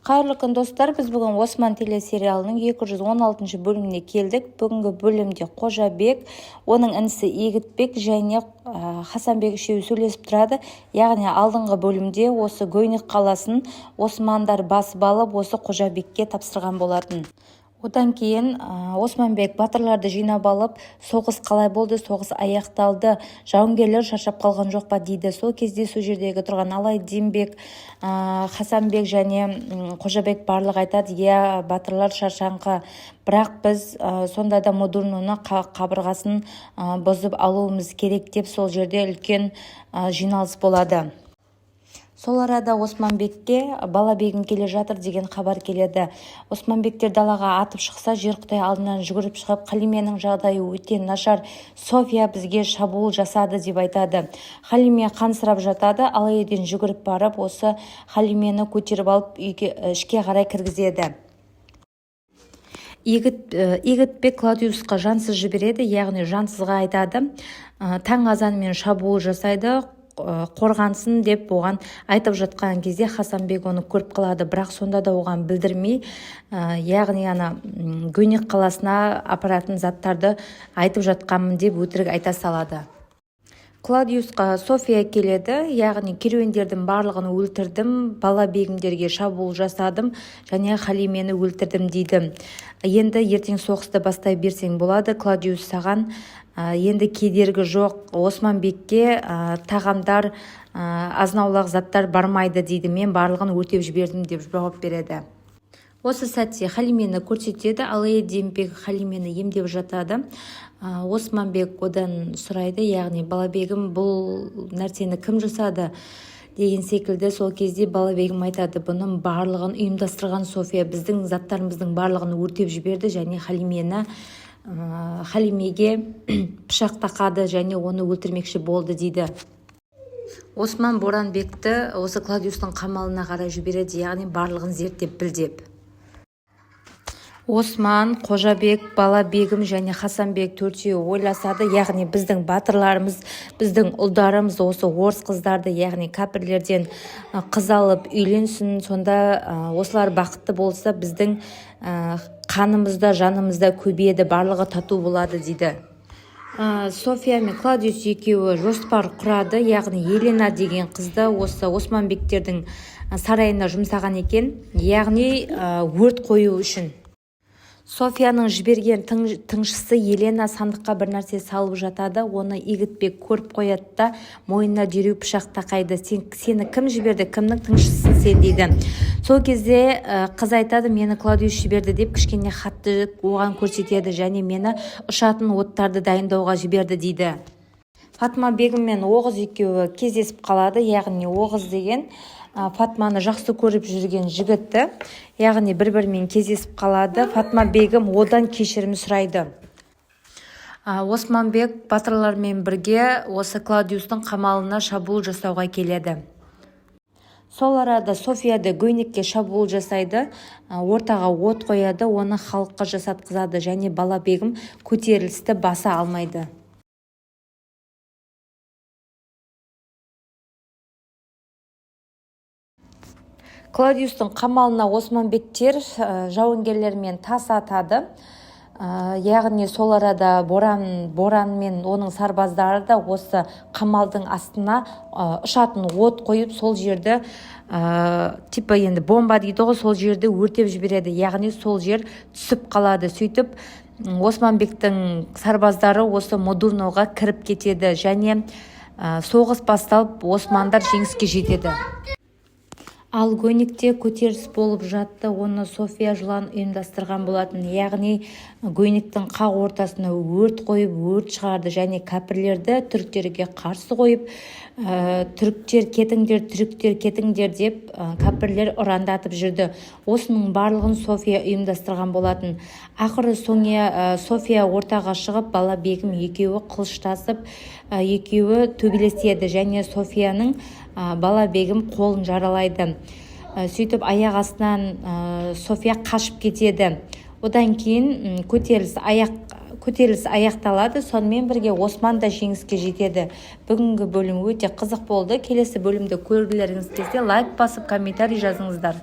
Қайырлы күн, достар! Біз бүгін «Осман» телесериалының 216 бөліміне келдік. Бүгінгі бөлімде Қожабек, оның інісі Игітбек және Хасанбек үшеуі сөйлесіп тұрады. Яғни алдыңғы бөлімде осы Гөйнек қаласын османдар басып алып, осы Қожабекке тапсырған болатын. Одан кейін Османбек батырларды жинап алып, соғыс қалай болды, соғыс аяқталды, жауынгерлер шаршап қалған жоқ па дейді. Сол кезде сол жердегі тұрған Алайдинбек, Хасанбек және Қожабек барлығы айтады: иә, батырлар шаршаңқы, бірақ біз сонда да Модурноны қабырғасын бұзып алуымыз керек деп, сол жерде үлкен жиналыс болады. Сол арада Османбекке Балабегім келе жатыр деген хабар келеді. Османбектер далаға атып шықса, жер құдай алдынан жүгіріп шығып, Халименің жағдайы өте нашар, София бізге шабуыл жасады деп айтады. Халиме қансырап жатады. Алаэддин жүгіріп барып, осы Халимені көтеріп алып, үйге, ішке қарай кіргізеді. Игітбек Клаудиусқа жансыз жібереді, яғни жансызға айтады, таң азанымен шабуыл жасайды, қорғансын деп. Оған айтып жатқан кезде Хасанбек оны көріп қалады, бірақ сонда да оған білдірмей, яғни ана Гөйнек қаласына апаратын заттарды айтып жатқанмын деп өтірік айта салады. Клаудиусқа София келеді, яғни керуендердің барлығын өлтірдім, бала бегімдерге шабуыл жасадым және Халимені өлтірдім дейді. Енді ертең соғысты бастай берсең болады, Клаудиус, саған енді кедергі жоқ. Османбекке тағамдар, азын-аулақ заттар бармайды дейді, мен барлығын өртеп жібердім деп жауап береді. Осы сәтте Халимені көрсетеді. Алаэддинбек Халимені емдеп жатады. Османбек одан сұрайды, яғни Балабегім, бұл нәрсені кім жасады деген секілді. Сол кезде Балабегім айтады: бұның барлығын ұйымдастырған София, біздің заттарымыздың барлығын өртеп жіберді және Халимеге пышақ тақады және оны өлтірмекші болды дейді. Осман Боранбекті осы Клаудиустың қамалына қарай жібереді, яғни барлығын зерттеп біл деп. Осман, Қожабек, Балабегім және Хасанбек төртеуі ойласады, яғни біздің батырларымыз, біздің ұлдарымыз осы орыс қыздарды, яғни кәпірлерден қыз алып үйленсін, сонда осылар бақытты болса, біздің қанымызда, жанымызда көбейеді, барлығы тату болады дейді. София мен Клаудиус екеуі жоспар құрады, яғни Елена деген қызды осы Османбектердің сарайына жұмсаған екен, яғни өрт қою үшін. Софияның жіберген тыңшысы Елена сандыққа бір нәрсе салып жатады. Оны Игітбек көріп қояды да, мойнына дереу пышақ тақайды. Сені кім жіберді, кімнің тыңшысысың сен дейді. Сол кезде қыз айтады, мені Клаудиус жіберді деп, кішкене хатты оған көрсетеді және мені ұшатын оттарды дайындауға жіберді дейді. Фатма бегім мен Оғыз екеуі кездесіп қалады, яғни Оғыз деген Фатманы жақсы көріп жүрген жігітті, яғни бір-бірімен кездесіп қалады. Фатма бегім одан кешірім сұрайды. Османбек батырлармен бірге осы Клаудиустың қамалына шабуыл жасауға келеді. Сол арада София да Гөйнекке шабуыл жасайды, ортаға от қояды, оны халыққа жасатқызады және Балабегім көтерілісті баса алмайды. Клаудиустың қамалына османбектер жауынгерлермен тас атады, яғни сол арада Боран мен оның сарбаздары да осы қамалдың астына ұшатын от қойып, сол жерді, типа енді бомба дейді ғой, сол жерді өртеп жібереді, яғни сол жер түсіп қалады. Сөйтіп Османбектің сарбаздары осы Модурноға кіріп кетеді және соғыс басталып, османдар жеңіске жетеді. Ал Гөйнекте көтеріліс болып жатты, оны София жылан ұйымдастырған болатын, яғни Гөйнектің қақ ортасына өрт қойып, өрт шығарды және кәпірлерді түріктерге қарсы қойып, түріктер кетіңдер, түріктер кетіңдер деп кәпірлер ұрандатып жүрді. Осының барлығын София ұйымдастырған болатын. Ақыры София ортаға шығып, Балабегім екеуі қылыштасып, екеуі төбелеседі және Софияның Балабегім қолын жаралайды. Сөйтіп аяқ астынан София қашып кетеді. Одан кейін көтеріліс аяқталады, сонымен бірге Осман да жеңіске жетеді. Бүгінгі бөлім өте қызық болды. Келесі бөлімді көргілеріңіз келсе, лайк басып, комментарий жазыңыздар.